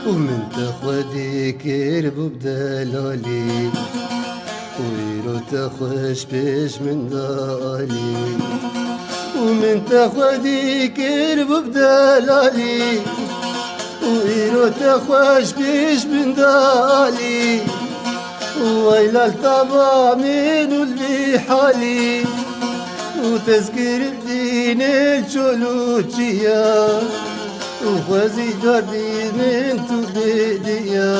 Û min te xwedî kir bû bi delalî, û îro te xweş pêş min de alî. Û min te xwedî kir bû bi delalî, û îro te xweş pêş min de alî. Û eyla li tava min û li vî halî, û tezkirî dînê çol û çiya, û xwezî car dî min tu bêdiya,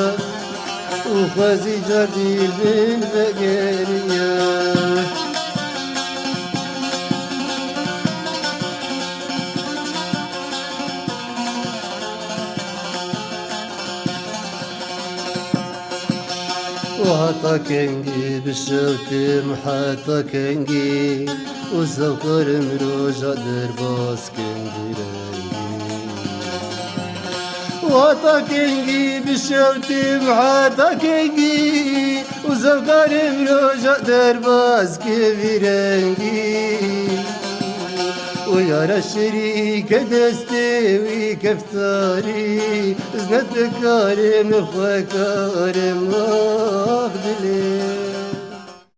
û xwezî car dî min vegeriya. Û heta kengî bişewtim, heta kengî, û zewkarim roja derbas kengî rengî. Û heta kengî bişewtim, heta kengî, û zewkarim roja derbas kevî rengî. Û yara şirîke destê wî keftarî, iznet bikarim xwe karim.